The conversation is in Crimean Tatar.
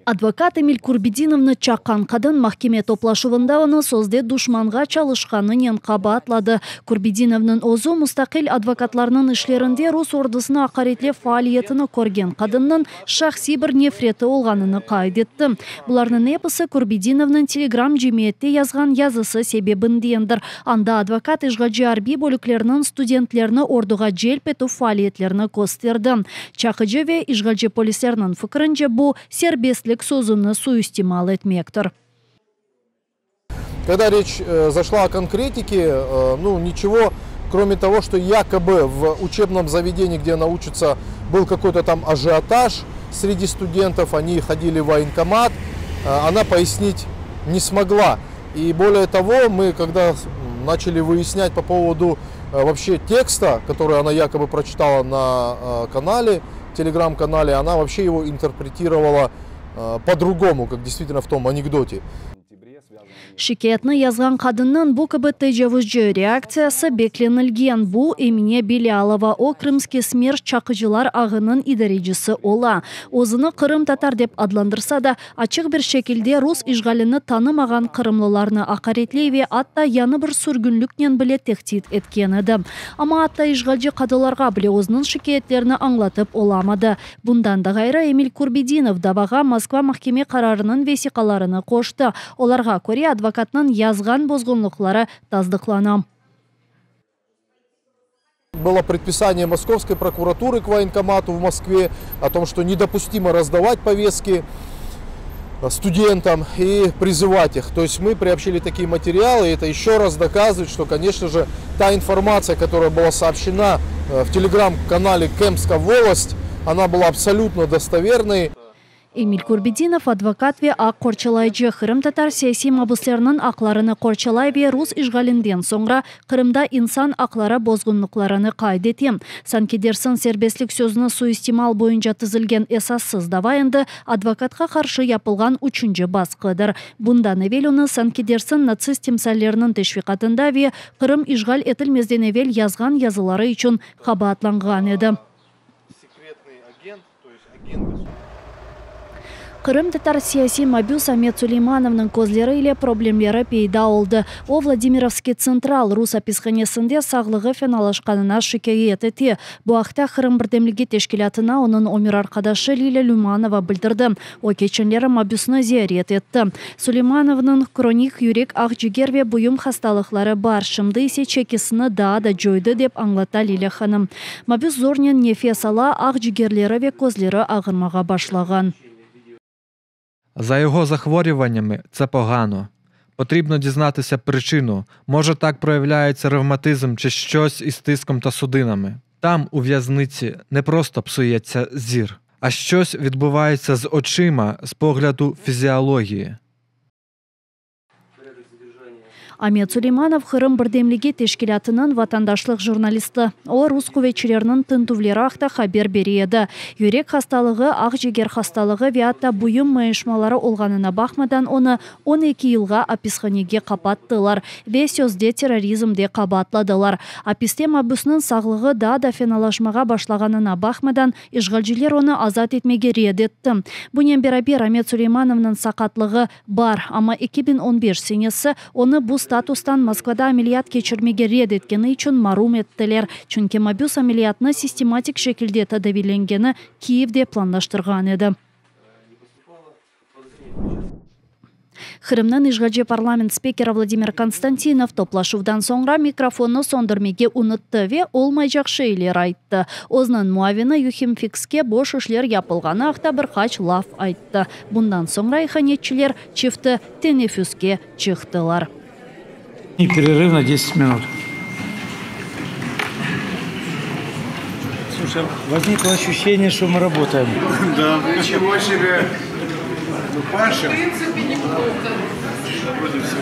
Advokat Emil Kurbedinovnı çaqqan qadın mahkeme toplaşuvında onı sözde duşmanğa çalışqanınen qabaatladı. Kurbedinovnıñ özü mustaqil advokatlarnıñ işlerinde rus ordusını aqaretlev faaliyetini körgen qadınnıñ şahsiy bir nefreti olğanını qayd etti. Bularnıñ episi Kurbedinovnıñ Telegram cemiyette yazğan yazısı sebebindendir. Anda advokat işğalci arbiy bölüklerniñ studentlerni orduğa celp etüv faaliyetlerini kösterdi. Çaqıcı ve işğalci polislerniñ fikirince, bu, serbestlik sözüni suistimal etmektir. Когда речь зашла о конкретике, ну, ничего, кроме того, что якобы в учебном заведении, где она учится, был какой-то там ажиотаж среди студентов, они ходили в военкомат, она пояснить не смогла. И более того, мы когда начали выяснять по поводу вообще текста, который она якобы прочитала на канале, телеграм-канале, она вообще его интерпретировала по-другому, как действительно в том анекдоте. Şikâyetni yazğan qadınnıñ bu kibi tecavuzcı reaktsiyası beklenilgen. Bu, Emine Bilâlova, o, Krımskiy smerş çaqıcılar ağınıñ idarecisi ola. Özüni qırımtatar dep adlandırsa da, açıq bir şekilde rus işğalini tanımağan qırımlılarnı aqaretley ve atta yañı bir sürgünliknen bile tehdit etken edi. Amma atta işğalci qadılarğa bile özüniñ şikâyetlerini añlatıp olamadı. Bundan da ğayrı, Emil Kurbedinov davağa Moskva mahkeme qararınıñ vesiqalarını qoştı, olarğa köre, advokatnıñ yazğan bozğunlıqları tasdıqlana. Было предписание Московской прокуратуры к военкомату в Москве о том, что недопустимо раздавать повестки студентам и призывать их. То есть мы приобщили такие материалы, и это еще раз доказывает, что, конечно же, та информация, которая была сообщена в телеграм-канале Кемская волость, она была абсолютно достоверной. Emil Kurbedinov, advokat ve aq qorçalayıcı, qırımtatar siyasiy mabüsleriniñ aqlarını qorçalay ve rus işğalinden soñra Qırımda insan aqları bozğunlıqlarını qayd ete. Sanki dersiñ serbestlik sözüni suistimal boyunca tizilgen esassız dava endi advokatqa qarşı yapılğan üçünci basqıdır. Bundan evel onı sanki dersiñ natsist timsalleriniñ teşviqatında ve Qırım işğal etilmezden evel yazğan yazıları içün qabaatlanğan edi. Qırımtatar siyasiy mabüs Amet Suleymanovnıñ közleri ile problemleri peyda oldı. O, Vladimirovskiy tsentral rus apishanesinde sağlığı fenalaşqanına şikâyet ete. Bu aqta Qırım birdemligi teşkilâtına onıñ ömür arqadaşı Lilâ Lümanova bildirdi. O, keçenleri mabüsni ziyaret etti. Suleymanovnıñ kronik yürek, aqciger ve büyüm hastalıqları bar, şimdi ise çekisini daa da coydı, dep añlata Lilâ hanım. Mabüs zornen nefes ala, aqcigerleri ve közleri ağırmağa başlağan. За його захворюваннями це погано. Потрібно дізнатися причину, може так проявляється ревматизм чи щось із тиском та судинами. Там, у в'язниці, не просто псується зір, а щось відбувається з очима з погляду фізіології. Amet Suleymanov Qırım birdemligi teşkilâtınıñ vatandaşlıq jurnalisti. O, rus quvetçileriniñ tintüvleri aqta haber bere edi. Yürek hastalığı, aqciger hastalığı ve atta büyüm mayışmaları olğanına baqmadan onı 12 yılğa apishanege qapattılar ve sözde terrorizmde qabaatladılar. Apiste mabüsniñ sağlığı daa da fenalaşmağa başlağanına baqmadan işğalciler onı azat etmege red etti. Bunen beraber Amet Suleymanovnıñ saqatlığı Bar, amma 2015 senesi onı bu statustan Moskvada ameliyat keçirmege red etkeni içün marum ettiler, çünki mabüs ameliyatnı sistematik şekilde tadaviylengeni Kiyevde planlaştırğan edi. Qırımnıñ işğalci parlament spikeri Vladimir Konstantinov toplaşuvdan soñra mikrofonnı söndürmege unuttı ve olmaycaq şeyler ayttı. Özüniñ muavini Yuhim Fikske boş işler yapılğanı aqta bir qaç laf ayttı. Bundan soñra ihanetçiler çifti teneffüske çıqtılar. Перерыв на 10 минут. Слушай, возникло ощущение, что мы работаем. Да. Ничего себе. Ну, Паша. В принципе, неплохо. Вроде все.